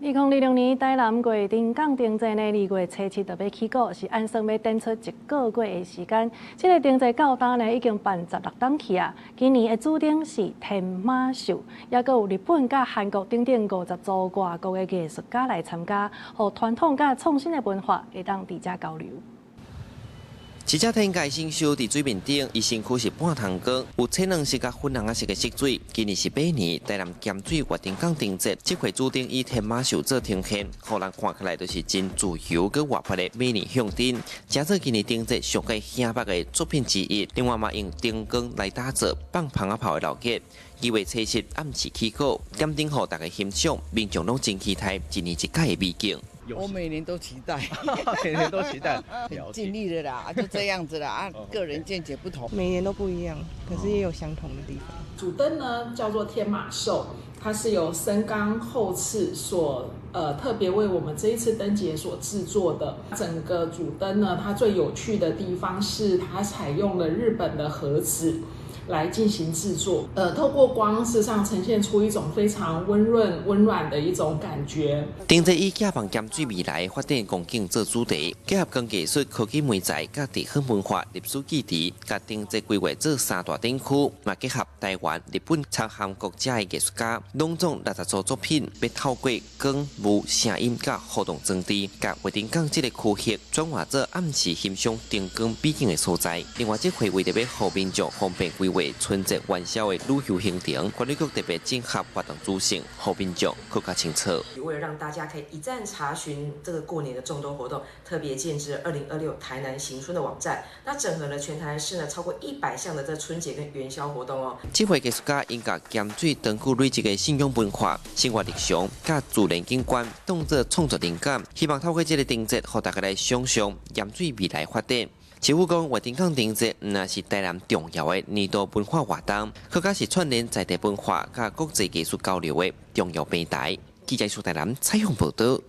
2026年台南月燈港燈節呢，2月初7就欲起鼓，是按算欲展出一個月的時間。這个燈節到今呢已經辦16冬去啊。今年的主燈是天馬獸，也閣有日本佮韓國等等50組外國的藝術家來參加，予傳統佮創新的文化會當佇遮交流。這隻天界神獸佇水面頂，伊身軀是半透光，有淺藍色佮粉紅色的色水。今年是馬年，台南鹹水月燈港燈節，這回主燈以天馬獸做呈現，予人看起來就是真自由閣活潑的美麗象徵，成做今年燈節上蓋顯目的作品之一。另外嘛，用燈光來打造放蜂仔炮的鬧熱。2月初7暗時起鼓，點燈予大家欣賞，民眾攏真期待一年一屆的美景。我每年都期待，每年都期待，盡力了啦，就這樣子啦啊，個人見解不同，每年都不一樣，可是也有相同的地方。主燈呢叫做天馬獸，它是由森岡厚次所特別為我們這一次燈節所製作的。整個主燈呢，它最有趣的地方是它採用了日本的和紙來進行製作，透過光，事實上呈現出一種非常溫潤、溫暖的一種感覺。燈節以寄放鹹水未來發展光景做主題，結合光藝術、科技媒材、佮地方文化、歷史記憶，共燈節規劃做三大展區，嘛結合台灣、日本、韓國遮的藝術家，攏總60組作品，欲透過光、霧、聲音佮互動裝置，共月燈港這个區域轉化做暗時欣賞燈光美景的所在。另外，這回為著欲予民眾方便規劃春節元宵的旅遊行程，管理局特別整合活動資訊，予民眾閣較清楚。為了讓大家可以一站查詢這個過年的眾多活動，特別建置2026台南行春的網站，那整合了全台市呢超過100項的這春節跟元宵活動哦。這回藝術家𪜶共鹹水長久累積的信仰文化、生活日常、佮自然景觀，當作創作靈感，希望透過這个燈節，予大家來想像鹹水未來發展。市府講，月燈港燈節毋但是台南重要的年度文化活動，閣較是串聯在地文化佮國際藝術交流的重要平台。記者蘇台南採訪報道。